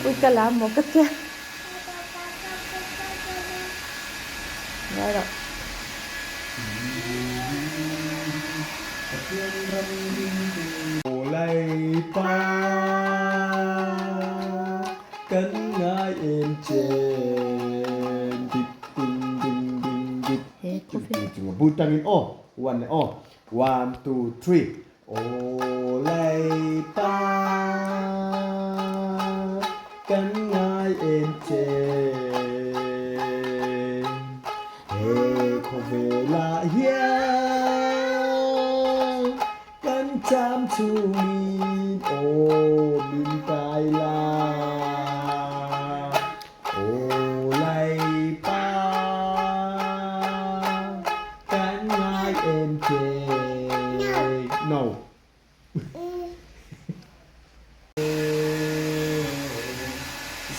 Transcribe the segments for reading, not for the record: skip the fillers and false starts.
Ui ka lam maw ka tia. Ngai rawh. Kan ngai em chen dip ding ding ding dip Bul tangin aw one leh aw one two three aw lei pa kan ngai em chen he khawvelah hian Kan cham chungin aw min kai la, aw Laipa kan ngai em che. No.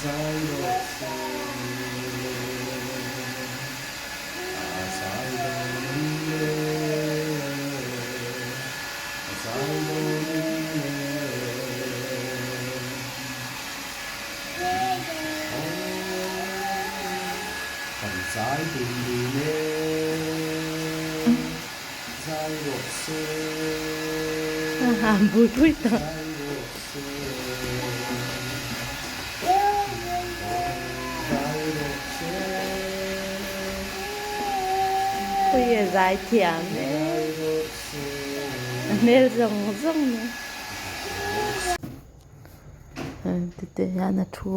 Zai rawh se, a zai dawn in le, a zai dawn in le. Kan zai dun dun e, zai rawh se, zai rawh se. Ui a zai thiam e. A hmel zawng zawng ni. Tute hian a thu.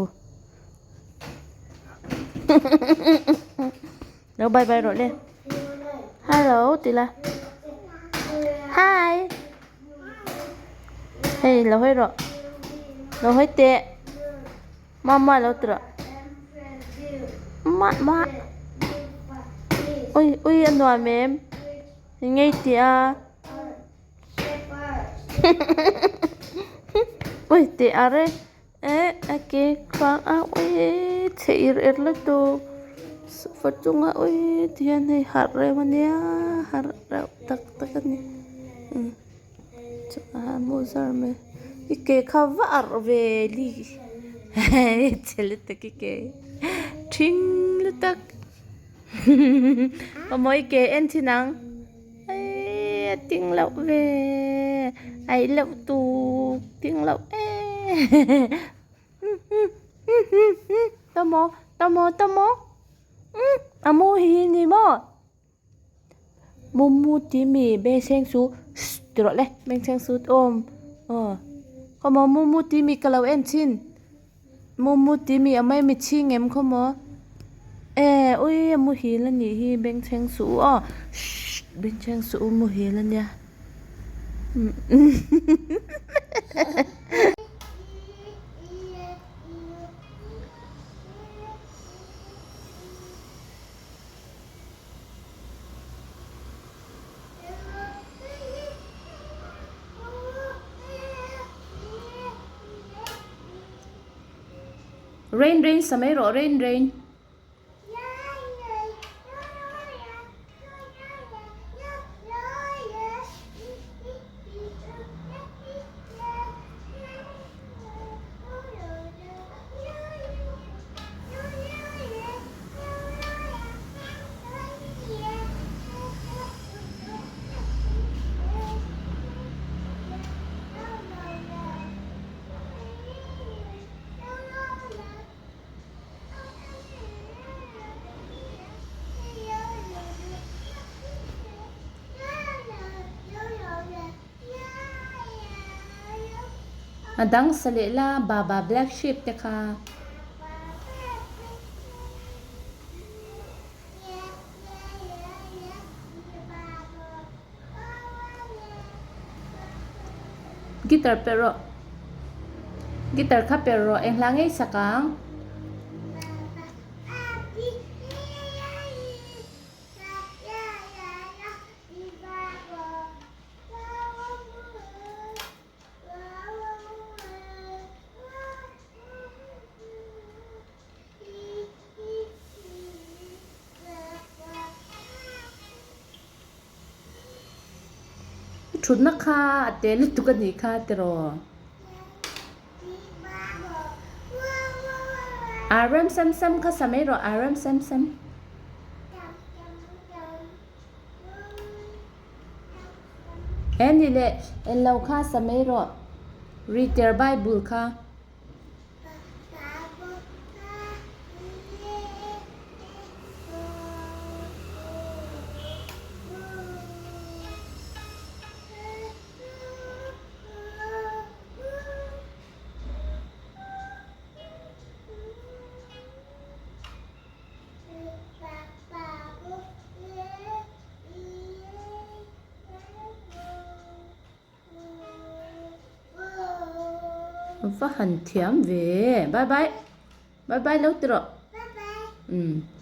Lo bye bye rawh le. Hello ti la. Hi. Hei lo hawi rawh. Lo hawi teh. Mama lo ti rawh. Ma ma. Ui ui a nuam em. Ngei tih a. Ui teh a re. Eh a ke khuang a ui chhe ir er lutuk sofa chunga ui ti hian hei harh reuh ania harh reuh tak tak a ni chuan a mu zar mai i ke kha va arh ve li chhe lutuk i ke thing lutuk pawh i ke en thin ang. Ê a ting loh ve ai loh tuk ting loh ê tao maw tao maw a mu hi ni maw mu mu ti mi beng chheng su ti rawh le beng chheng su awm aw khaw maw mu mu ti mi ka lo en thin. Momo tih mi a mai mi chhing em khaw maw eh ui a muhil a nih hi bengchheng suh u aw shhh bengchheng suh u muhil a nia. Rain rain sa mai rawh rain rain. A dang sa leh la Baba Black Sheep te kha. Guitar perh rawh. Guitar kha perh rawh. Eng hla ngei sak ang. Thutna kha a te lutuk a nih kha tiraw? A rem sem sem kha sa mai rawh a rem sem sem. He ni leh en lo kha sa mai rawh read your bible kha. Va han thiam ve. Bye bye. Bye bye lo ti rawh. Bye bye. Um.